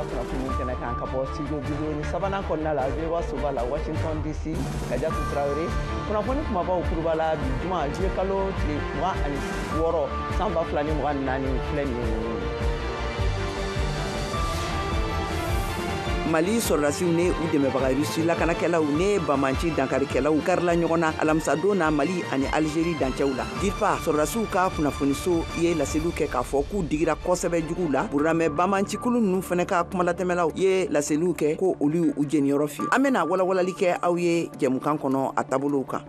Kunnafoni kɛnɛ kan ka bɔ studio 53nan kɔnɔna la, VOA soba la, Washington DC. Kajatu Tarawele, kunnafoni kumabaw kuruba la bi juma, juillet kalo tile 26, san 2024, filɛ nin ye. Mali sɔrɔdasiw ni u dɛmɛbaga Rusi lakanakɛlaw ne bamanci dankarikɛlaw karila ɲɔgɔn na alamisadon na Mali ani Algérie dancɛw la. Dirpa sɔrɔdasiw ka kunnafoniso ye laseliw kɛ k'a fɔ k'u digira kosɛbɛ juguw la. Burudamɛ bamancikulu ninnu fana ka kumalatɛmɛlaw ye laseliw kɛ ko olu y'u jeniyɔrɔ fi. An bɛna walawalali kɛ aw ye jɛmukan kɔnɔ a taabolow kan.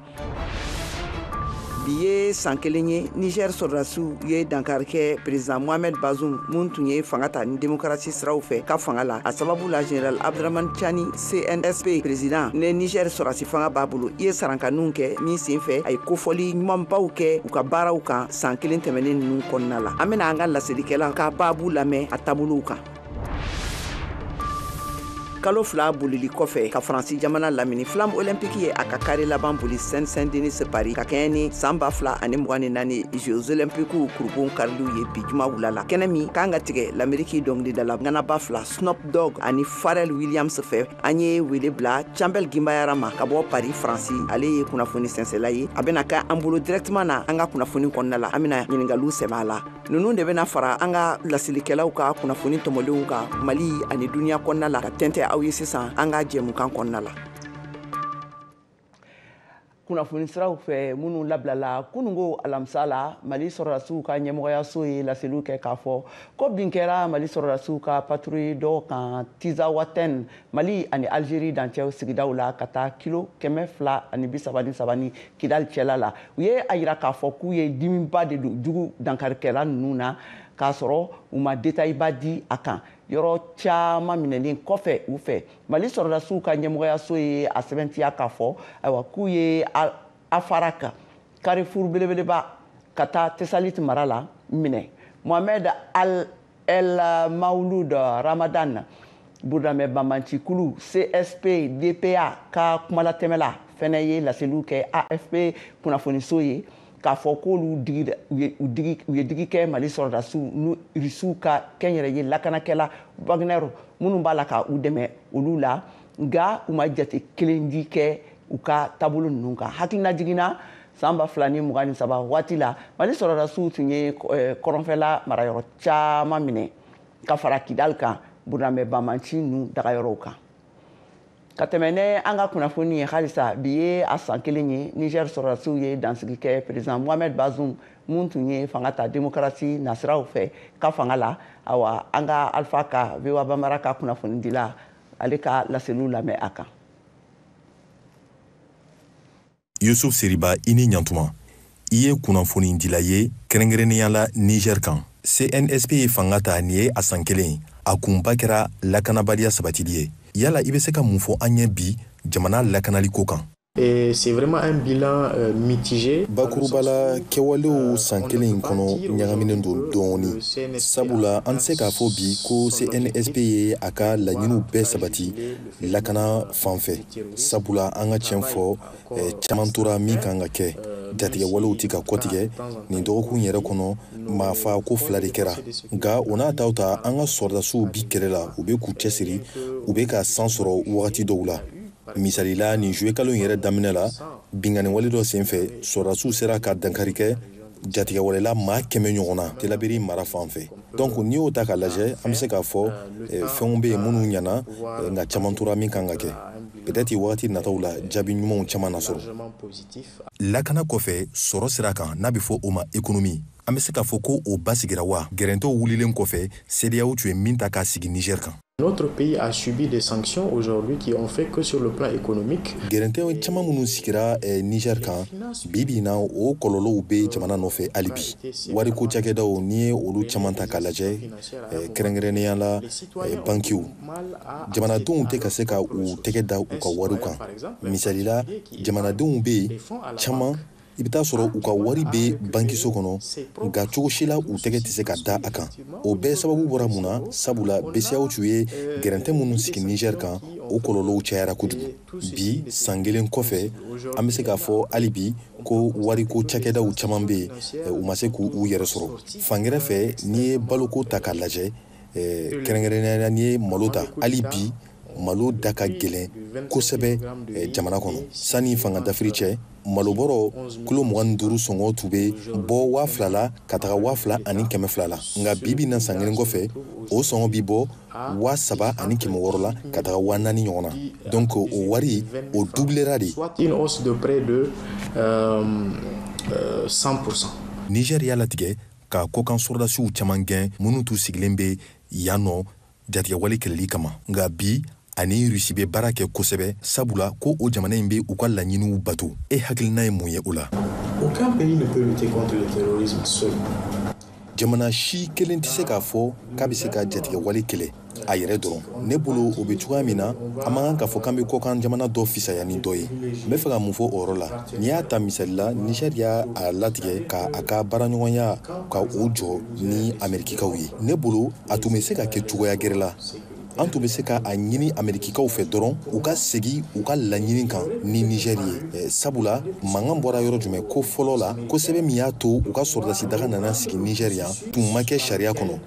Bi ye san kelen ye Niger sɔrɔdasiw ye dankari kɛ président Mohamed Bazoum, mun tun ye fanga ta ni démocratie siraw fɛ, ka fanga la. A sababu la, général Abdourahamane Tiani, CNSP président ne Niger sɔrɔdasi fanga b'a bolo, i ye sarankanniw kɛ min sen fɛ, a ye kofɔli ɲumanbaw kɛ u ka baaraw kan san kelen tɛmɛnen ninnu kɔnɔna la. An bɛna an ka laselikɛla ka baabu lamɛn a taabolow kan. Kalo 2 bolili kɔfɛ ka Faransi jamana lamini, Flamme Olympique ye a ka kari laban boli Seine-Saint-Denis, Paris, ka kɛɲɛ ni san 2024 Jeux Olympiques kurubon kariliw ye bi juma wula la. Kɛnɛ min kan ka tigɛ l'Amérique dɔnkilidala ŋanaba fila, Snoop Dogg ani Pharrell Williams fɛ. An ye wele bila Cambel Gimbayara ma ka bɔ Paris, Faransi. Ale ye kunnafoni sɛnsɛla ye, a bɛna kɛ an bolo directement na an ka kunnafoni kɔnɔna la. An bɛna ɲininkaliw sɛmɛ a la. Ninnu de bɛna fara an ka lasilikɛlaw ka kunnafoni tɔmɔlenw kan Mali ani duniya kɔnɔna la ka tɛntɛ aw ye sisan an ka jɛmukan kɔnɔna la. Kunnafoni siraw fɛ minnu labilala kunungo alamisa la, Mali sɔrɔdasiw ka ɲɛmɔgɔyaso ye laseliw kɛ k'a fɔ ko bin kɛra Mali sɔrɔdasiw ka patrouille dɔw kan Tizawatɛn, Mali ani Algérie dancɛw sigidaw la, ka taa kilo 233 ni Kidali cɛla la. U ye a yira k'a fɔ k'u ye dimiba de don jugu dankarikɛla ninnu na, k'a sɔrɔ u ma détailba di a kan. Yɔrɔ caman minɛlen kɔfɛ u fɛ, Mali sɔrɔdasiw ka ɲɛmɔgɔyaso ye a sɛbɛntiya k'a fɔ ayiwa k'u ye Afarak, carrefour belebeleba ka taa Tesalit mara la, minɛ. Mohamed Al El Maouloud Ramadan, Burudamɛ banbancikulu CSP DPA ka kumalatɛmɛla fɛnɛ ye laseliw kɛ AFP kunnafoniso ye k'a fɔ k'olu digi, u ye digi kɛ Mali sɔrɔdasiw n'u Irisiw ka kɛnyɛrɛye lakanakɛla Wagner minnu b'a la ka u dɛmɛ olu la, nka u ma jate kelen di kɛ u ka taabolo ninnu kan. Hakilina jiginna san 2023 waati la, Mali sɔrɔdasiw tun ye kɔrɔnfɛla marayɔrɔ caman minɛ ka fara Kidali kan, Burudamɛ banbanci ninnu dagayɔrɔw kan. Ka tɛmɛ ne an ka kunnafoni ye halisa, bi ye a san kelen ye Niger sɔrɔdasiw ye dansigi kɛ président Mohamed Bazoum, mun tun ye fanga ta démocratie nasiraw fɛ, ka fanga la. Awa, an ka Alpha ka VOA Bambara ka kunnafoni dila, ale ka laseliw lamɛn a kan. Yusuf Seriba, i ni ɲantuma. I ye kunnafonidila ye, kɛrɛnkɛrɛnnenya la Niger kan. CNSP ye fanga ta nin ye a san kelen, a kunba kɛra lakanabaliya sabatili ye. Yala i bɛ se ka mun fɔ an ɲɛ bi jamana lakanaliko kan? Et c'est vraiment un bilan mitigé. Bakuruba la, kɛwalew san kelen in kɔnɔ ɲagaminen don dɔɔni, sabula an tɛ se k'a fɔ bi ko CNSP ye a ka laɲiniw bɛɛ sabati lakana fan fɛ, sabula an ka tiɲɛ fɔ, caman tora min kan ka kɛ. Jatigɛwalew tɛ ka kɔtigɛ. Nin dɔgɔkun yɛrɛ kɔnɔ, maafa ko fila de kɛra. Nka o n'a taw ta, an ka sɔrɔdasiw bi kɛlɛ la, u bɛ k'u cɛsiri, u bɛ ka san sɔrɔ wagati dɔw la. Misali la, nin juillet kalo in yɛrɛ daminɛ la, binkanni dɔ senfɛ, sɔrɔdasiw sera ka dankari kɛ jatigɛwalela maa 100 ɲɔgɔn na Telaberi mara fan fɛ. Donc n'i y'o ta k'a lajɛ, an bɛ se k'a fɔ fɛnw bɛ yen minnu ɲɛna, nka caman tora min kan ka kɛ. Peut-être wagati nataw la, jaabi ɲumanw caman na sɔrɔ. Lakana kɔfɛ, sɔrɔ sira kan, n'a bɛ fɔ o ma économie, an bɛ se k'a fɔ ko o basigira wa, gɛrɛntɛw wulilen kɔfɛ CEDEAO tun ye min ta k'a sigi Niger kan? Notre pays a subi des sanctions aujourd'hui qui ont fait que sur le plan économique. Gɛrɛntɛ caman minnu sigira Niger kan, bi bi in na, o kɔlɔlɔw bɛ jamana nɔfɛ hali bi. Wariko cakɛdaw, n'i ye olu caman ta k'a lajɛ, kɛrɛnkɛrɛnnenya la bankiw, jamanadenw tɛ ka se ka u tɛgɛ da u ka wariw kan. Misali la, jamanadenw bɛ yen caman, i bɛ taa sɔrɔ u ka wari bɛ bankiso kɔnɔ, nka cogo si la u tɛgɛ tɛ se ka da a kan. O bɛɛ sababu bɔra mun na? Sabula BCEAO tun ye gɛrɛntɛ minnu sigi Niger kan, o kɔlɔlɔw cayara kojugu. Bi, san kelen kɔfɛ, an bɛ se k'a fɔ hali bi ko wariko cakɛdaw caman bɛ yen, u ma se k'u yɛrɛ sɔrɔ. Fan wɛrɛ fɛ, n'i ye baloko ta k'a lajɛ, Kɛrɛnkɛrɛnnenya la, n'i ye malo ta, hali bi malo da ka gɛlɛn kosɛbɛ jamana kɔnɔ. Sanni fanga dafiri cɛ, malobɔrɔ kilo 25 sɔngɔ tun bɛ bɔ 2000 la ka taga 2200 la, nka bi bi na, san kelen kɔfɛ, o sɔngɔ bi bɔ 3600 la ka taga 4000 ɲɔgɔn na. Donc o wari o doublera de. Une hausse de près de 100%. Niger y'a latigɛ ka kɔkan sɔrɔdasiw caman gɛn minnu tun sigilen bɛ yan nɔ jatigɛwale kɛlɛli kama, nka bi ani Rusi bɛ baara kɛ kosɛbɛ, sabula ko o jamana in bɛ u ka laɲiniw bato. E hakilina ye mun ye o la? Aucun pays ne peut lutter contre le terrorisme seul. Jamana si kelen tɛ se k'a fɔ k'a bɛ se ka jatigɛwale kɛlɛ a yɛrɛ dɔrɔn. Ne bolo, o bɛ cogoya min na, an man kan k'a fɔ k'an bɛ kɔkan jamana dɔ fisaya ni dɔ ye. N bɛ fɛ ka mun fɔ o yɔrɔ la? N'i y'a ta misali la, Niger y'a a latigɛ ka a ka baaraɲɔgɔnya ka o jɔ ni Amerikikaw ye. Ne bolo, a tun bɛ se ka kɛ cogoya gɛrɛ la. An tun bɛ se ka a ɲini Amerikikaw fɛ dɔrɔn u ka segin u ka laɲini kan ni Niger ye, sabula mankan bɔra yɔrɔ jumɛn? Ko fɔlɔ la, ko sɛbɛn min y'a to u ka sɔrɔdasi daga nana sigi Niger yan tun ma kɛ sariya kɔnɔ.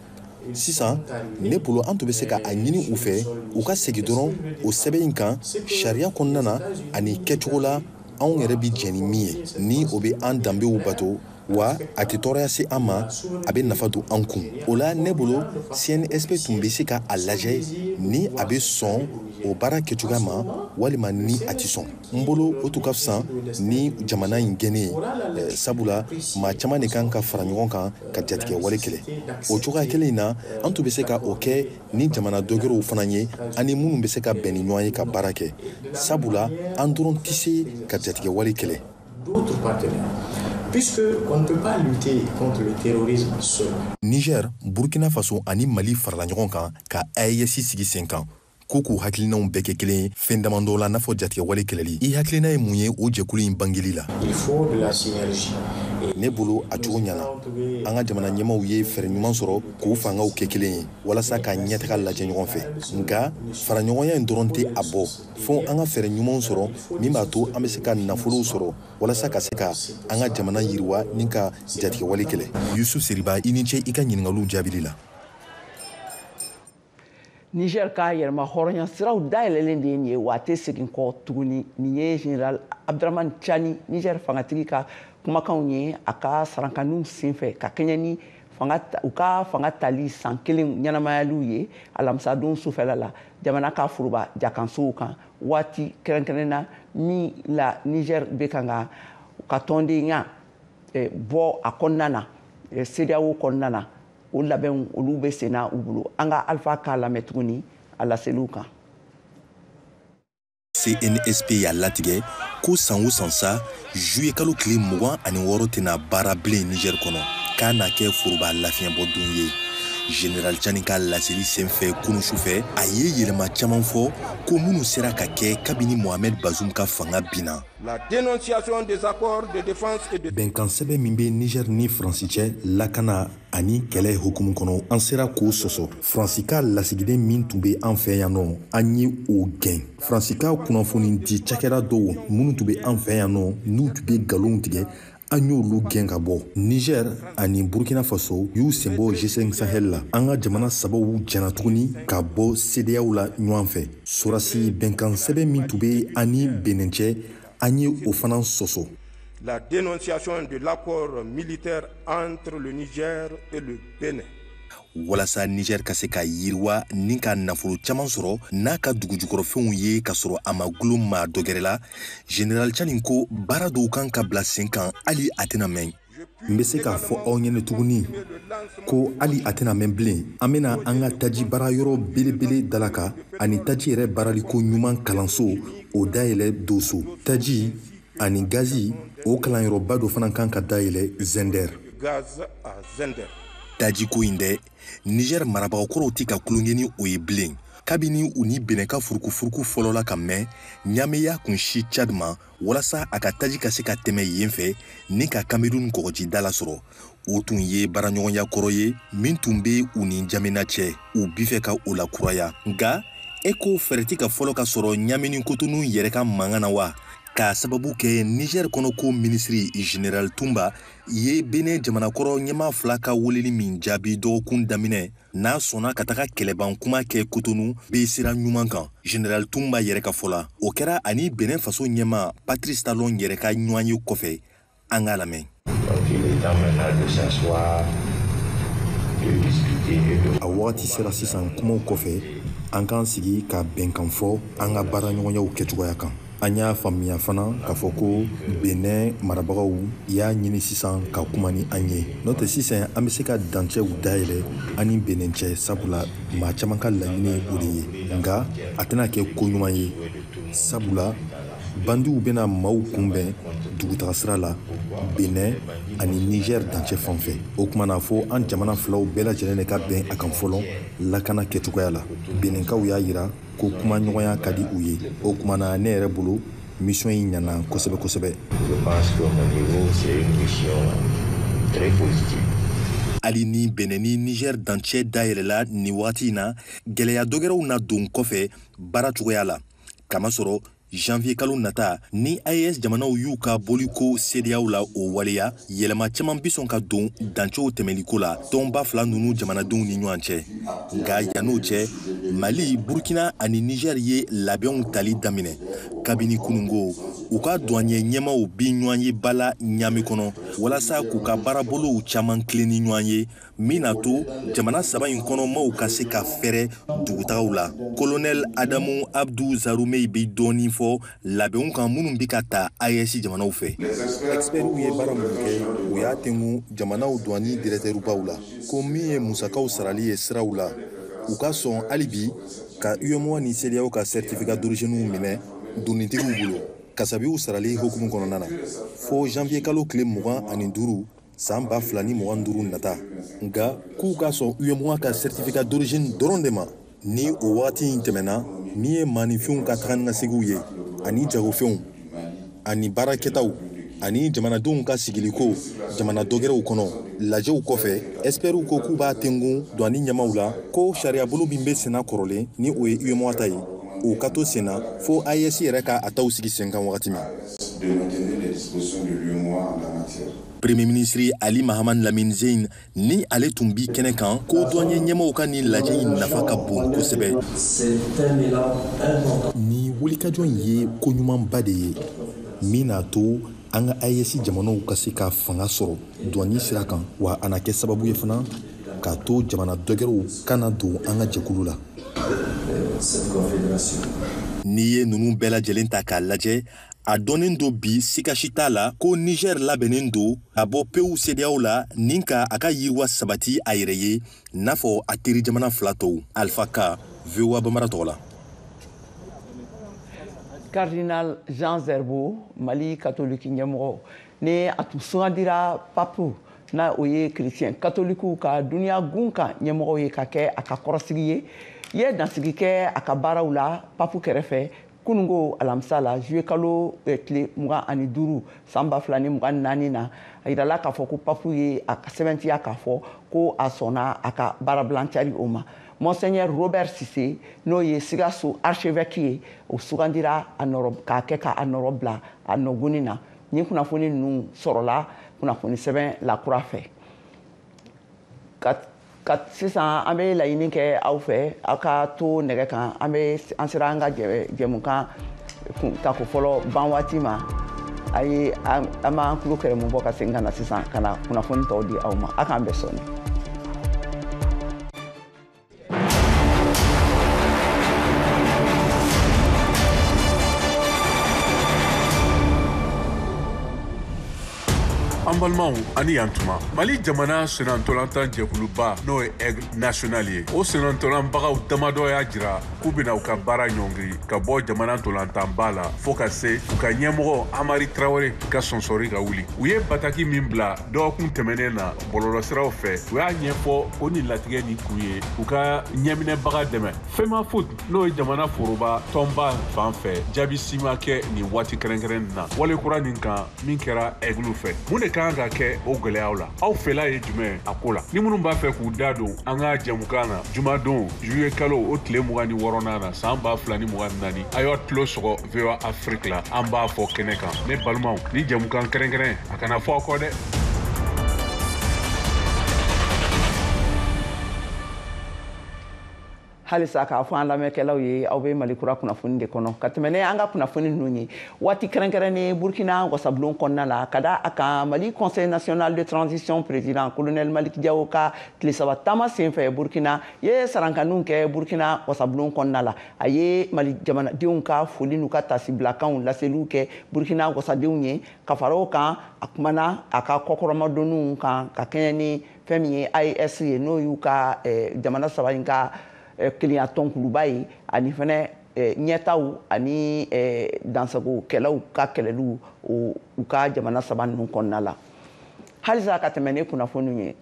Sisan, ne bolo, an tun bɛ se ka a ɲini u fɛ u ka segin dɔrɔn o sɛbɛn in kan sariya kɔnɔna na ani kɛcogo la anw yɛrɛ bi jɛn ni min ye, ni o bɛ an danbew bato, wa a tɛ tɔɔrɔya se an ma, a bɛ nafa don an kun. O la, ne bolo, CNSP tun bɛ se ka a lajɛ ni a bɛ sɔn o baara kɛcogoya ma walima ni a tɛ sɔn. N bolo, o tun ka fisa ni jamana in gɛnnen ye, sabula maa caman de kan ka fara ɲɔgɔn kan ka jatigɛ wale kɛlɛ. O cogoya kelen in na, an tun bɛ se ka o kɛ ni jamana dɔgɛrɛw fana ye, ani minnu bɛ se ka bɛn ni ɲɔgɔn ye ka baara kɛ, sabula an dɔrɔn tɛ se ka jatigɛ wale kɛlɛ. D'autres partenaires, puisque on ne peut pas lutter contre le terrorisme seul. Niger, Burkina Faso ani Mali farala ɲɔgɔn kan ka AES sigi sen kan, ko k'u hakilinaw bɛɛ kɛ kelen ye fɛn damadɔ la, n'a fɔ jatigɛwale kɛlɛli. I hakilina ye mun ye o jɛkulu in bangeli la? Il faut de la synergie. Ne bolo, a cogo ɲana. An ka jamana ɲɛmaw ye fɛɛrɛ ɲuman sɔrɔ k'u fangaw kɛ kelen ye walasa ka ɲɛtaga lajɛ ɲɔgɔn fɛ, nka faraɲɔgɔnya in dɔrɔn tɛ a bɔ, fo an ka fɛɛrɛ ɲumanw sɔrɔ min b'a to an bɛ se ka nafolow sɔrɔ walasa ka se ka an ka jamana yiriwa ni ka jatigɛwale kɛlɛ. Yusuf Seriba, i ni ce i ka ɲininkaliw jaabili la. Niger ka yɛrɛma hɔrɔnya siraw dayɛlɛlen de ye nin ye, wa a tɛ segin kɔ tuguni. Nin ye général Abdramane Tiani, Niger fangatigi ka kumakanw ye a ka sarankaniw senfɛ ka kɛɲɛ ni fanga u ka fanga tali san kelen ɲɛnamayaliw ye alamisadon sufɛla la jamana ka foroba jakansow kan, waati kɛrɛnkɛrɛn na min la Niger bɛ kan ka u ka tɔndenya bɔ a kɔnɔna na, CEDEAO kɔnɔna na. O labɛnw olu bɛ sen na u bolo. An ka Alpha k'a lamɛn tuguni a laseliw kan. CNSP y'a latigɛ ko san o san sa, juillet kalo tile 26 tɛna baara bilen Niger kɔnɔ, k'a n'a kɛ foroba lafiɲɛbɔ don ye. Général Tiani ka laseli senfɛ kunu sufɛ, a ye yɛlɛma caman fɔ ko minnu sera ka kɛ kabini Mohamed Bazoum ka fanga binna. La dénonciation des accords de défense et de Bɛnkan sɛbɛn min bɛ Niger ni Faransi cɛ lakana ani kɛlɛ hukumu kɔnɔ, an sera k'o sɔsɔ. Faransi ka lasigiden min tun bɛ an fɛ yan nɔ, an ye o gɛn. Faransi ka kunnafoni di cakɛda dɔw minnu tun bɛ an fɛ yan nɔ, n'u tun bɛ nkalonw tigɛ, an y'olu gɛn ka bɔ. Niger ani Burkina Faso y'u senbɔ G5 Sahel la. An ka jamana sabaw jɛna tuguni ka bɔ CEDEAO la ɲɔgɔn fɛ. Sɔrɔdasi bɛnkan sɛbɛn min tun bɛ an ni Benin cɛ, an ye o fana sɔsɔ. La dénonciation de l'accord militaire entre le Niger et le Bénin. Walasa Niger ka se ka yiriwa ni ka nafolo caman sɔrɔ n'a ka dugujukɔrɔfɛnw ye ka sɔrɔ a ma gulon maa dɔ gɛrɛ la, général Tiani ko baara dɔw kan ka bila sen kan hali a tɛna mɛn. N bɛ se k'a fɔ aw ɲɛna tuguni ko hali a tɛna mɛn bilen, an bɛna an ka taji baara yɔrɔ belebele dalaka ani taji yɛrɛ baaraliko ɲuman kalanso o dayɛlɛ Doso. Taji ani gazi, o kalanyɔrɔba dɔ fana kan ka dayɛlɛ Zender. Gaz à Zender. Tajiko in dɛ, Niger marabagakɔrɔw tɛ ka tulonkɛ ni o ye bilen. Kabini u ni Benin ka furukufuruku fɔlɔ la ka mɛn, Ɲame y'a kun si Tchad ma walasa a ka taji ka se ka tɛmɛ yen fɛ ni ka Cameroun kɔgɔjida lasɔrɔ. O tun ye baaraɲɔgɔnya kɔrɔ ye min tun bɛ u ni Jamena cɛ, u bi fɛ ka o lakuraya. Nka e ko fɛɛrɛ tɛ ka fɔlɔ ka sɔrɔ Ɲame ni Kotonu yɛrɛ ka mankan na wa? K'a sababu kɛ Niger kɔnɔko minisiri Général Toumba ye Benin jamanakɔrɔ ɲɛmaa fila ka weleli min jaabi dɔgɔkun daminɛ, n'a sɔnna ka taga kɛlɛban kuma kɛ Kotonu bɛ sira ɲuman kan. Général Toumba yɛrɛ ka fɔ la, o kɛra ani Benin faso ɲɛmaa Patrice Talon yɛrɛ ka ɲɔgɔn ye kɔfɛ. An k'a lamɛn. A wagati sera sisan kumaw kɔfɛ, an k'an sigi ka bɛnkan fɔ an ka baaraɲɔgɔnyaw kɛcogoya kan. An y'a faamuya fana k'a fɔ ko Benin marabagaw y'a ɲini sisan ka kuma ni an ye. N'o tɛ, sisan an bɛ se ka dancɛw dayɛlɛ an ni Benin cɛ, sabula maa caman ka laɲini ye o de ye. Nka a tɛna kɛ ko ɲuman ye, sabula bandiw bɛna maaw kunbɛn dugutaga sira la Benin ani Niger dancɛ fan fɛ. O tuma na, fo an jamana filaw bɛɛ lajɛlen de ka bɛn a kan fɔlɔ lakana kɛcogoya la. Beninkaw y'a yira ko kumaɲɔgɔnya ka di u ye. O tuma na, ne yɛrɛ bolo, mission in ɲana kosɛbɛ kosɛbɛ. Je pense qu'à mon niveau, c'est une mission très positive. Hali ni Benin ni Niger dancɛ dayɛlɛla nin wagati in na, gɛlɛya dɔgɛrɛw na don kɔfɛ baara cogoya la, kamasɔrɔ janvier kalo nata ni AES jamanaw y'u ka boliko CEDEAO la, o waleya yɛlɛma caman bi sɔn ka don dancɛw tɛmɛliko la tɔnba fila ninnu jamanadenw ni ɲɔgɔn cɛ. Nka yann'o cɛ, Mali, Burkina ani Niger ye labɛnw tali daminɛ kabini kunungo. U ka douanier ɲɛmaw bi ɲɔgɔn ye bala Ɲami kɔnɔ walasa k'u ka baarabolow caman tilen ni ɲɔgɔn ye, min na to jamana saba in kɔnɔ maaw ka se ka fɛrɛ dugutagaw la. Colonel Adamu Abdu Zarumei bi dɔɔni fɔ labɛnw kan minnu bi ka ta AES jamanaw fɛ. Expertw ye baara mun kɛ, u y'a tengu jamanaw douane directeurbaw la ko min ye musakaw sarali ye siraw la, u ka sɔn hali bi ka UEMOA ni CEDEAO ka certificat d'origine minɛ donnitigiw bolo kasabiw sarali hukumu kɔnɔna na fo janvier kalo tile 25 san 2025 nata. Nka k'u ka sɔn UEMOA ka certificat d'origine dɔrɔn de ma. Ni o wagati in tɛmɛna, min ye maaninfinw ka taga ni ka seginw ye ani jagofɛnw ani baarakɛtaw ani jamanadenw ka sigiliko jamana dɔgɛrɛw kɔnɔ, lajɛw kɔfɛ, expertw ko k'u b'a tengun douane ɲɛmaw la ko sariyabolo min bɛ senna kɔrɔlen, ni o ye UEMOA ta ye, o ka to senna fo AES yɛrɛ ka a taw sigi sen kan wagati min. Premier ministre Ali Mahaman Lamine Zeyn, ni ale tun bi kɛnɛ kan, ko douanier ɲɛmaw ka nin lajɛ in nafa ka bon kosɛbɛ. Ni wulikajɔ in ye ko ɲumanba de ye min n'a to an ka AES jamanaw ka se ka fanga sɔrɔ douane sira kan, wa a na kɛ sababu ye fana k'a to jamana dɔgɛrɛw kana don an ka jɛkulu la. N'i ye ninnu bɛɛ lajɛlen ta k'a lajɛ, a dɔnnen don bi, sika si t'a la ko Niger labɛnnen don ka bɔ pewu CEDEAO la ni ka a ka yiriwa sabati a yɛrɛ ye n'a fɔ a teri jamana fila tɔw. Alpha Ka, VOA Bambara tɔgɔ la. Cardinal Jean Zerbo, Mali catholique ɲɛmɔgɔ, ni a tun sugandira pape n'a o ye chrétien catholique ka duniya gun kan ɲɛmɔgɔw ye ka kɛ a ka kɔrɔsigi ye, ye dansigi kɛ a ka baaraw la pape kɛrɛfɛ kunungo alamisa la, juillet kalo tile 25 san 2024 na. A yirala k'a fɔ ko pape ye a ka sɛbɛntiya k'a fɔ ko a sɔnna a ka baarabilan cari o ma. Monseigneur Robert Cissé, n'o ye Sikaso archevêque ye, o sugandira a nɔrɔ k'a kɛ k'a nɔrɔ bila a nɔgɔnni na. Nin kunnafoni ninnu sɔrɔla kunnafoni sɛbɛn lakura fɛ. Ka sisan, an bɛ laɲini kɛ aw fɛ, aw ka to nɛgɛ kan. An bɛ an sera an ka jɛmukan tako fɔlɔ ban waati ma. A ye an b'an tulo kɛrɛmu bɔ ka segin ka na sisan ka na kunnafoni tɔw di aw ma. A k'an bɛn sɔɔni. An balimaw, ani yantuma. Mali jamana senantolantan jɛkuluba, n'o ye Aigle National ye, o senantolanbagaw damadɔ y'a jira k'u bɛna u ka baara ɲɔngiri ka bɔ jamana ntolantanba la fɔɔ ka se u ka ɲɛmɔgɔ Amari Tarawele ka sɔnsɔri ka wuli. U ye bataki min bila dɔgɔkun tɛmɛnen na bɔlɔlɔsiraw fɛ, u y'a ɲɛfɔ o ni latigɛ ni kun ye u ka ɲɛminɛbaga dɛmɛ. Femafoot, n'o ye jamana foroba tɔnba fan fɛ, jaabi si ma kɛ nin waati kɛrɛnkɛrɛn na wale kura nin kan min kɛra Aigle fɛ. Mun de kan ka kɛ o gwɛlɛyaw la? Aw fɛla ye jumɛn a ko la? Ni minnu b'a fɛ k'u da don an ka jɛmukan na, jumadon juillet kalo o tile 26. 6nan na san 2024. A y'a tulo sɔgɔ VOA Afrique la, an b'a fɔ kɛnɛ kan. Ne balimaw, ni jɛmukan kɛrɛnkɛrɛn a kana fɔ aw kɔ dɛ. Halisa k'a fɔ an lamɛnkɛlaw ye, aw bɛ Mali kura kunnafoni de kɔnɔ. Ka tɛmɛ ne an ka kunnafoni ninnu ye, waati kɛrɛnkɛrɛnnen Burkina wasabulon kɔnɔna la, ka da a kan Mali Conseil national de transition président colonel Malick Diaw ka tile 3 taama senfɛ Burkina ye sarankaniw kɛ Burkina wasabulon kɔnɔna la. A ye Mali jamanadenw ka foli n'u ka tasibilakanw laseliw kɛ Burkina wasadenw ye. Ka fara o kan, a kumana a ka kɔkɔrɔmadonniw kan ka kɛɲɛ ni fɛn min ye AES ye, n'o y'u ka jamana 3 in ka kelenya tɔnkuluba ye, ani fɛnɛ ɲɛtaw ani dansagokɛlaw ka kɛlɛliw u ka jamana 3 ninnu kɔnɔna la. Halisa ka tɛmɛ ne kunnafoniw ye.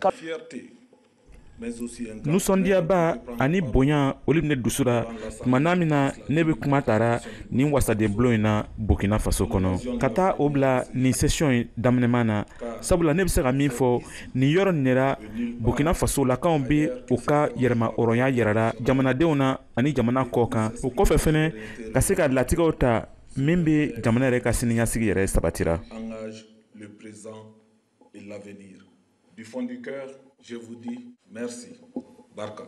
Nisɔndiyaba ani bonya olu ne dusu la tuma n'a min na ne bɛ kuma tara nin wasadenbulon in na Burkina Faso kɔnɔ, ka taa o bila nin session in daminɛman na, sabula ne bɛ se ka min fɔ nin yɔrɔ nin la, Burkina Faso lakaw bɛ u ka yɛrɛmahɔrɔnya yirara jamanadenw na ani jamana kɔ kan. O kɔfɛ fɛnɛ, ka se ka latigɛw ta min bɛ jamana yɛrɛ ka siniɲɛsigi yɛrɛ sabatira. Du fond du cœur, je vous dis merci. Barka.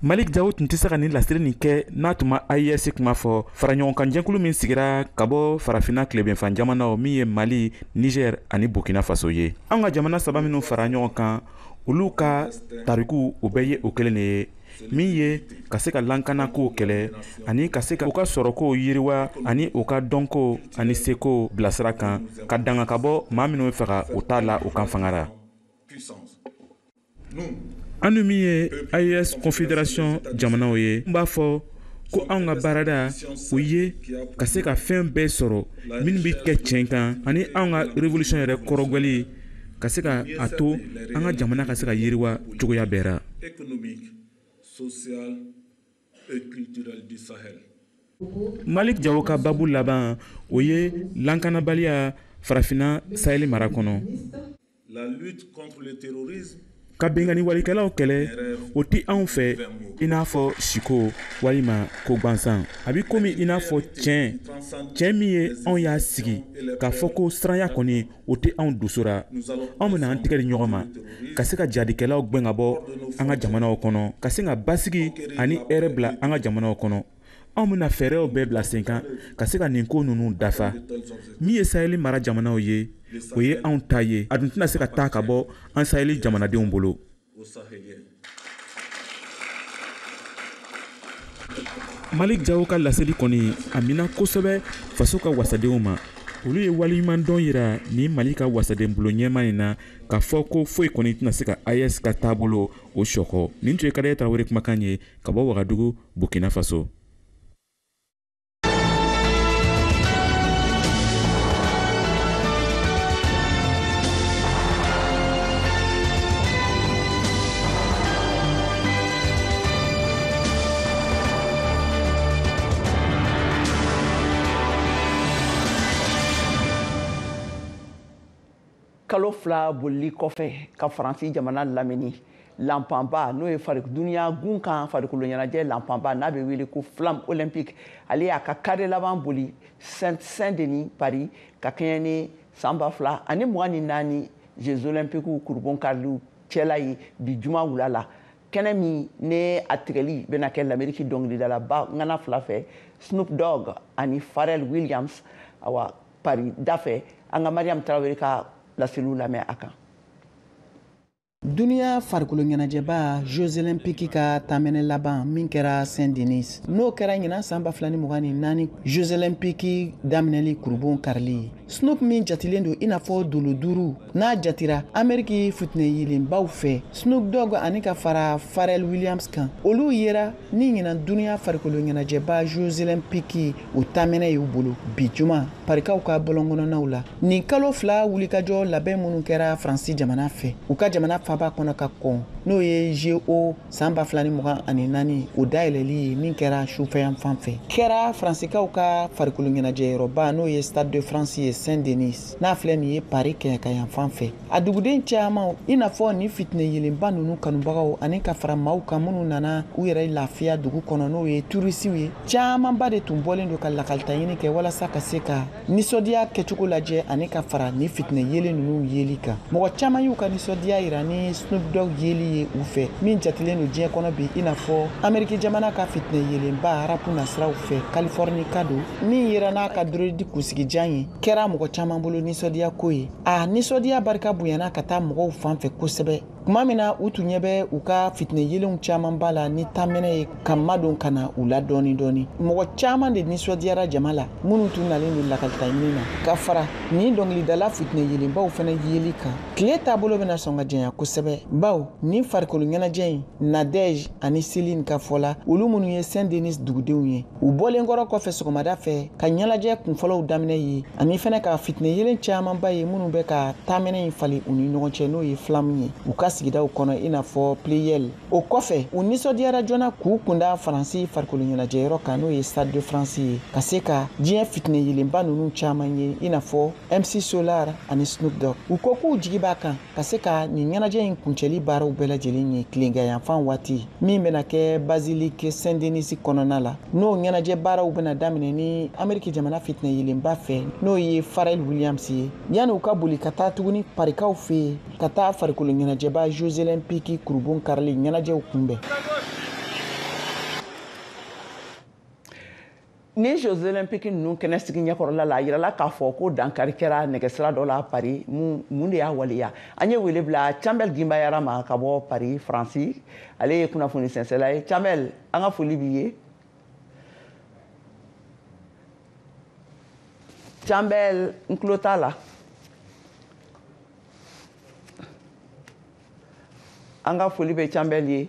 Malick Diaw tun tɛ se ka nin laseli nin kɛ n'a tun ma AES kuma fɔ. Faraɲɔgɔnkan-jɛkulu min sigira ka bɔ farafinna tilebinfan jamanaw min ye Mali, Niger ani Burkina Faso ye. An ka jamana 3 minnu fara ɲɔgɔn kan, olu ka tariku o bɛɛ ye o kelen de ye, min ye ka se ka lankanakow kɛlɛ ani ka se ka u ka sɔrɔkow yiriwa ani u ka dɔnko ani seko bilasira kan, ka danga ka bɔ maa minnu bɛ fɛ ka u ta la u kan fanga la. An dun min ye AES Confédération jamanaw ye, n b'a fɔ ko anw ka baarada o ye ka se ka fɛn bɛɛ sɔrɔ minnu bɛ kɛ tiɲɛ kan, ani anw ka révolution yɛrɛ kɔrɔgɛli ka se ka a to an ka jamana ka se ka yiriwa cogoya bɛɛ la. Social et culturel du Sahel. Malick Diaw ka babu laban o ye lankanabaliya farafinna Sahel mara kɔnɔ. La lutte contre le terrorisme Ka binkanni walikɛlaw kɛlɛ, o tɛ anw fɛ i n'a fɔ siko walima ko gansan. A bɛ komi i n'a fɔ tiɲɛ min ye anw y'a sigi k'a fɔ ko siranya kɔni o tɛ anw dusu ra. Anw bɛna an tɛgɛ di ɲɔgɔn ma ka se ka jadikɛlaw gɛn ka bɔ an ka jamanaw kɔnɔ, ka se ka basigi ani hɛrɛ bila an ka jamanaw kɔnɔ. Anw bɛna fɛɛrɛw bɛɛ bila sen kan ka se ka nin ko ninnu dafa. Min ye Sahel mara jamanaw ye, o ye anw ta ye. A dun tɛna se ka taa ka bɔ an Sahel jamanadenw bolo. Malick Diaw ka laseli kɔni a minna kosɛbɛ faso ka wasadenw ma. Olu ye waleɲumandɔn yira ni Mali ka wasadenbulon ɲɛmaa in na, k'a fɔ ko foyi kɔni tɛna se ka AES ka taabolo o sɔkɔ. Nin tun ye Kadɛrɛ Tarawele kumakan ye ka bɔ Wagadugu, Burkina Faso. Kalo 2 bolili kɔfɛ ka Faransi jamana lamini, lanpanba n'o ye duniya gun kan farikolo ɲɛnajɛ lanpanba n'a bɛ wele ko flamme olympique, ale y'a ka kare laban boli Saint-Denis Paris ka kɛɲɛ ni san 2024 Jeux olympiques kurubon kariliw cɛla ye bi juma wula la. Kɛnɛ min ne a tigɛli bɛna kɛ l'Amérique dɔnkilidalaba ŋana 2 fɛ, Snoop Dogg ani Pharrell Williams, awa Paris da fɛ. An ka Mariam Tarawele ka laseliw lamɛn a kan. Duniya farikolo ɲɛnajɛba Jeux olympiques ka taamɛnɛ laban min kɛra Saint-Denis, n'o kɛra ɲinan san 2024 Jeux olympiques daminɛli kurubon karili ye. Snoop min jatilen don i n'a fɔ dolo 5 n'a jatira Ameriki futinɛ yelenbaw fɛ, Snoop Dogg ani ka fara Pharrell Williams kan, olu yera ni ɲinan duniya farikolo ɲɛnajɛba Jeux olympiques o taamɛnɛ y'u bolo bi juma Parikaw ka bɔlɔnkɔnɔnaw la. Nin kalo 2 wulikajɔ labɛn minnu kɛra Faransi jamana fɛ, u ka jamana faba kɔnɔ ka kɔn, n'o ye JO san 2024 o dayɛlɛli ye min kɛra sufɛ fan fɛ. Kɛra Faransikaw ka farikolo ɲɛnajɛyɔrɔba, n'o ye Stade de France ye Saint-Denis, n'a filɛ nin ye Paris kɛɲɛka fan fɛ. A duguden caman, i n'a fɔ ni fitinɛ yelenba ninnu kanubagaw ani ka fara maaw kan minnu nana u yɛrɛ lafiya dugu kɔnɔ, n'o ye turisiw ye, camanba de tun bɔlen don ka lakalita ɲini kɛ walasa ka se ka nisɔndiya kɛcogo lajɛ ani ka fara ni fitinɛ yelen ninnu yeli kan. Mɔgɔ caman y'u ka nisɔndiya yira ni Snoop Dogg yeli ye u fɛ, min jatelen don diɲɛ kɔnɔ bi i n'a fɔ Ameriki jamana ka fitinɛ yelenba rap nasiraw fɛ Californie ka don, min yera n'a ka dredi kunsigijan ye, kɛra mɔgɔ caman bolo nisɔndiya ko ye. A nisɔndiya barika bonyana ka taa mɔgɔw fan fɛ kosɛbɛ tuma min na u tun ɲɛ bɛ u ka fitinɛ yelenw camanba la ni taamɛnɛ ye ka madon ka na u la dɔɔni dɔɔni. Mɔgɔ caman de nisɔndiyara jama la minnu tun nalen don lakalita ɲini na ka fara nin dɔnkilidala fitinɛ yelenbaw fana yeli kan. Tile taabolo bɛna sɔn ka janya kosɛbɛ, bawo nin farikolo ɲɛnajɛ in Nadege ani Celine ka fɔ la, olu minnu ye Saint-Denis dugudenw ye, u bɔlen kɔrɔ kɔfɛ sɔgɔmada fɛ ka ɲɛnajɛ kunfɔlɔw daminɛ ye ani fana ka fitinɛ yelen camanba ye minnu bɛ ka taamɛnɛ in falen u ni ɲɔgɔn cɛ, n'o ye flamme ye u ka sigidaw kɔnɔ i n'a fɔ Pleyel. O kɔfɛ u nisɔndiyara joona k'u kunda Faransi farikolo ɲɛnajɛyɔrɔ kan, n'o ye Stade de France ye, ka se ka diɲɛ fitinɛ yelenba ninnu caman ye i n'a fɔ MC Solar ani Snoop Dogg. U ko k'u jigi b'a kan ka se ka nin ɲɛnajɛ in kuncɛli baaraw bɛɛ lajɛlen ye tileganyanfan waati min bɛna kɛ Basilique Saint-Denis kɔnɔna la, n'o ɲɛnajɛ baaraw bɛna daminɛ ni Ameriki jamana fitinɛ yelenba fɛ, n'o ye Pharrell Williams ye, yanni u ka boli ka taa tuguni Parikaw fɛ yen ka taa farikolo ɲɛnajɛba Jeux Olympiques kurubon karili ɲɛnajɛw kunbɛn. Ni Jeux Olympiques ninnu kɛnɛ sigi ɲɛkɔrɔla la, a yirala k'a fɔ ko dankari kɛra nɛgɛsira dɔ la Paris. Mun de y'a waleya? An ye wele bila Canbɛl Gimbayara ma ka bɔ Paris, Faransi. Ale ye kunnafoni sɛnsɛla ye. Canbɛl, an ka foli b'i ye. Canbɛl, n tulo t'a la. An ka foli bɛ Canbɛl ye.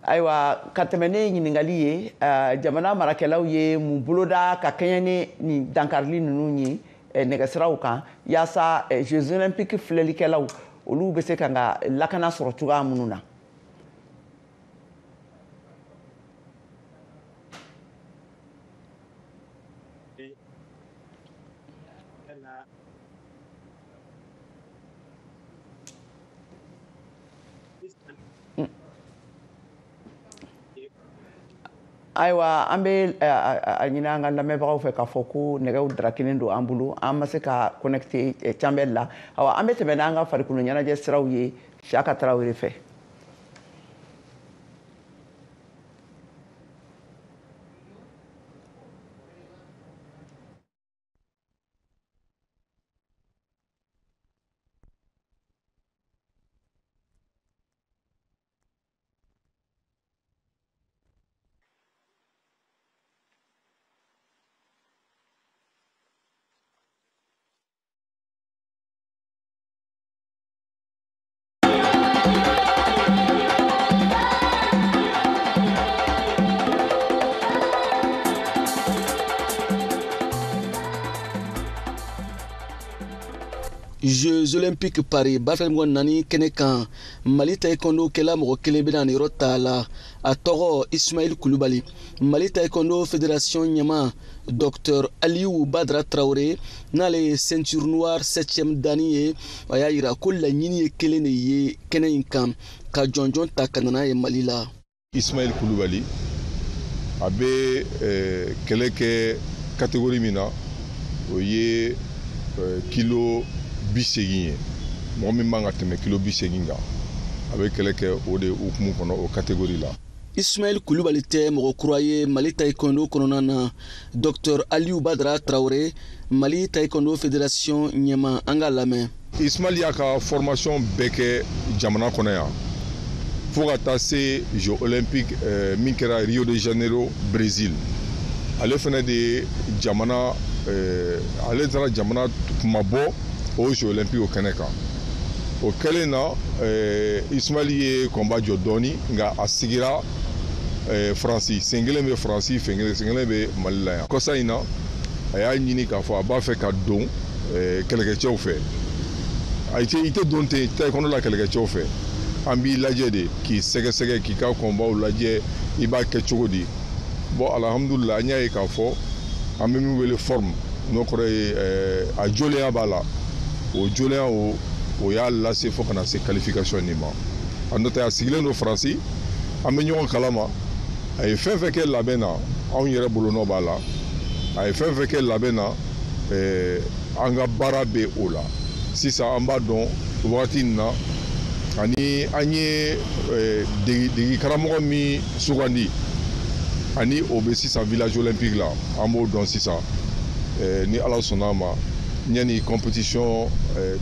Ayiwa, ka tɛmɛ ne ɲininkali ye, jamana marakɛlaw ye mun boloda ka kɛɲɛ ni nin dankarili ninnu ye nɛgɛsiraw kan, yaasa Jeux Olympiques filɛlikɛlaw olu bɛ se ka ka lakana sɔrɔ cogoya minnu na? Ayiwa, an bɛ a ɲini an ka lamɛnbagaw fɛ k'a fɔ ko nɛgɛw darakelen don an bolo, an ma se ka connecté Canbɛl la. Ayiwa, an bɛ tɛmɛ n'an ka farikolo ɲɛnajɛ siraw ye Siyaka Tarawele fɛ. Jeux Olympiques Paris 2024 kɛnɛ kan, Mali taekwondo kɛla mɔgɔ kelen bɛna nin yɔrɔ ta la, a tɔgɔ Ismail Kulubali. Mali taekwondo fédération ɲɛmaa Dr Aliou Badra Traoré, n'ale ye ceinture noire 7e danni ye, a y'a yira ko laɲini ye kelen de ye kɛnɛ in kan, ka jɔnjɔn ta ka na n'a ye Mali la. Ismail Kulubali a bɛ kɛlɛ kɛ catégorie min na, o ye kilo 80 ye. Mɔgɔ min man ka tɛmɛ kilo 80 kan, a bɛ kɛlɛ kɛ o de hukumu kɔnɔ, o catégorie la. Ismail Kulubali tɛ mɔgɔ kura ye Mali taekwondo kɔnɔna na. Dr Aliou Badra Traoré, Mali taekwondo fédération ɲɛmaa, an k'a lamɛn. Ismail y'a ka formation bɛɛ kɛ jamana kɔnɔ yan fo ka taa se Jeux olympiques min kɛra Rio de Janeiro, Brésil. Ale fana de ye jamana, ale taara jamana kumabɔ o Jeux olympiques o kɛnɛ kan. O kɛlen na, Ismail ye combat jɔ dɔɔni, nka a sigira Faransi. Sen kelen bɛ Faransi, sen kelen bɛ Mali la yan. Kɔsa in na, a y'a ɲini k'a fɔ a b'a fɛ ka don kɛlɛkɛcɛw fɛ. I tɛ don ten taekwondo la kɛlɛkɛcɛw fɛ. An b'i lajɛ de k'i sɛgɛsɛgɛ k'i ka kɔnbaw lajɛ i b'a kɛ cogo di. Bon alhamdulillah an y'a ye k'a fɔ an bɛ min wele forme n'o kɔrɔ ye a jolenya b'a la. O jolenya o y'a lase fo ka na se qualification nin ma. A n'o tɛ a sigilen don Faransi, an bɛ ɲɔgɔn kalama. A ye fɛn fɛn kɛ labɛn na anw yɛrɛ bolonɔ b'a la. A ye fɛn fɛn kɛ labɛn na an ka baara bɛ o la. Sisan an b'a dɔn wagati in na ani an ye degi karamɔgɔ min sugandi ani o bɛ sisan village olympique la an b'o dɔn sisan ni Ala sɔnna a ma ɲani compétition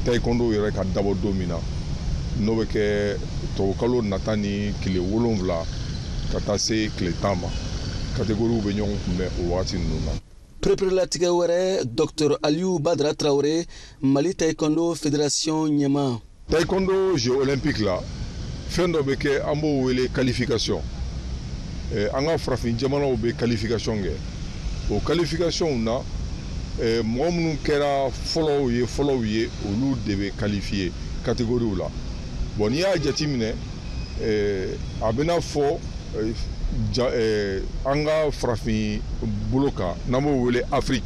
taekwondo yɛrɛ ka dabɔ don min na n'o bɛ kɛ tubabukalo nata ni tile 7 ka taa se tile 10 ma catégorie bɛ ɲɔgɔn kunbɛn o wagati ninnu na. Pereperelatigɛ wɛrɛ Dr Aliou Badara Traoré Mali Taekwondo Fédération ɲɛmaa. Taekwondo Jeux olympiques la fɛn dɔ bɛ kɛ an b'o wele qualification. An ka farafin jamanaw bɛ qualification kɛ. O qualification na mɔgɔ minnu kɛra fɔlɔw ye olu de bɛ qualifier catégorie la. Bon n'i y'a jateminɛ a bɛna fɔ an ka farafin bolo kan n'an b'o wele Afrique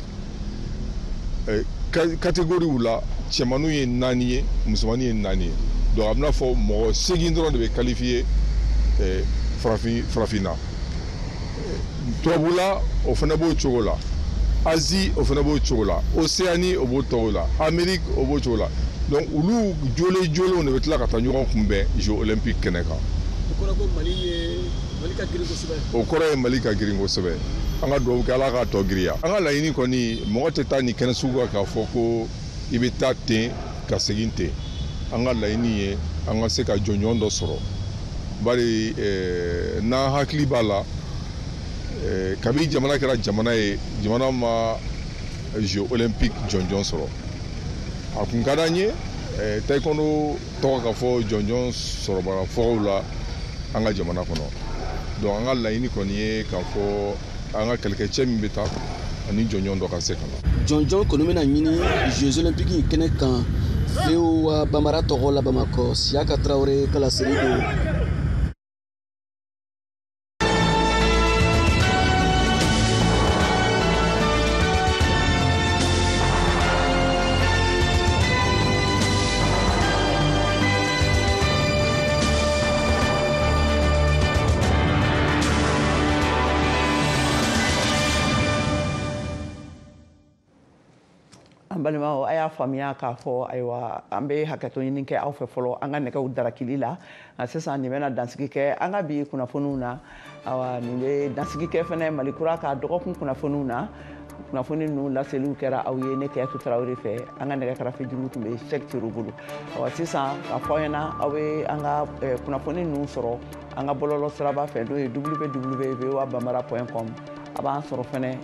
catégorie la cɛmaninw ye 4 ye musomaninw ye 4 ye. Donc a bɛna fɔ mɔgɔ 8 dɔrɔn de bɛ qualifier farafinna. Tubabula o fana b'o cogo la, Asie o fana b'o cogo la, Océanie o b'o cogo la, Amérique o b'o cogo la. Donc olu jolenw de bɛ tila ka taa ɲɔgɔn kunbɛn Jeux olympiques kɛnɛ kan. O kɔrɔ ko Mali ka girin kosɛbɛ. O kɔrɔ ye Mali ka girin kosɛbɛ. An ka dugawu kɛ Ala k'a tɔ girinya. An ka laɲini kɔni mɔgɔ tɛ taa nin kɛnɛ sugu kan k'a fɔ ko i bɛ taa ten ka segin ten. An ka laɲini ye an ka se ka jɔnjɔn dɔ sɔrɔ. Bari n'an hakili b'a la kabi jamana kɛra jamana ye jamana ma Jeux olympiques jɔnjɔn sɔrɔ. A kun ka d'an ye taekwondo tɔgɔ ka fɔ jɔnjɔn sɔrɔbaga fɔw la an ka jamana kɔnɔ. Donc an ka laɲini kɔni ye k'a fɔ an ka kɛlɛkɛcɛ min bɛ taa ani jɔnjɔn dɔ ka se ka na. Jɔnjɔn kɔni bɛna ɲini Jeux olympiques in kɛnɛ kan VOA Bambara tɔgɔ la Bamakɔ Siyaka Tarawele ka laseli don. Balimaw a y'a faamuya k'a fɔ ayiwa an bɛ hakɛto ɲini kɛ aw fɛ fɔlɔ an ka nɛgɛw darakili la nka sisan nin bɛna dansigi kɛ an ka bi kunnafoniw na. Awa nin bɛ dansigi kɛ fɛnɛ Mali kura ka dɔgɔkun kunnafoniw na. Kunnafoni ninnu laseliw kɛra aw ye ne Kɛyatu Tarawele fɛ. An ka nɛgɛ karafe juru tun bɛ Sɛki Cero bolo. Awa sisan k'a fɔ aw ɲɛna aw bɛ an ka kunnafoni ninnu sɔrɔ an ka bɔlɔlɔ siraba fɛ n'o ye www.voabambara.com. A b'an sɔrɔ fɛnɛ.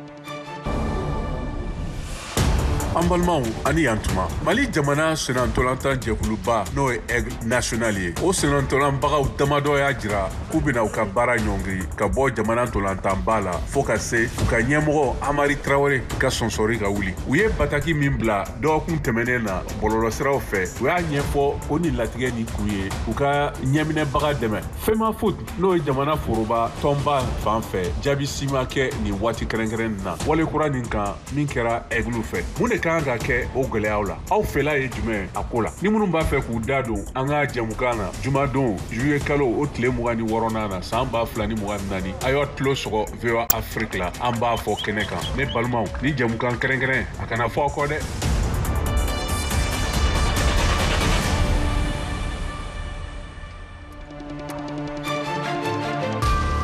An balimaw ani yan tuma Mali jamana senantolantan jɛkuluba n'o ye Aigle National ye o senantolanbagaw damadɔ y'a jira k'u bɛna u ka baara ɲɔngiri ka bɔ jamana ntolantanba la fo ka se u ka ɲɛmɔgɔ Amari Traoré ka sɔnsɔri ka wuli. U ye bataki min bila dɔgɔkun tɛmɛnen na bɔlɔlɔsiraw fɛ u y'a ɲɛfɔ o ni latigɛ ni kun ye u ka ɲɛminɛbaga dɛmɛ. FEMAFOOT n'o ye jamana foroba tɔnba fan fɛ jaabi si ma kɛ nin waati kɛrɛnkɛrɛn na wale kura nin kan min kɛra Aigle fɛ. Mun de kan ka kɛ o gɛlɛyaw la aw fɛla ye jumɛn a ko la? Ni minnu b'a fɛ k'u da don an ka jɛmukan na jumadon juillet kalo o tile 26nan na san 2024 a y'a tulo sɔgɔ VOA Afrique la an b'a fɔ kɛnɛ kan. Ne balimaw ni jɛmukan kɛrɛnkɛrɛn a kana fɔ aw kɔ dɛ.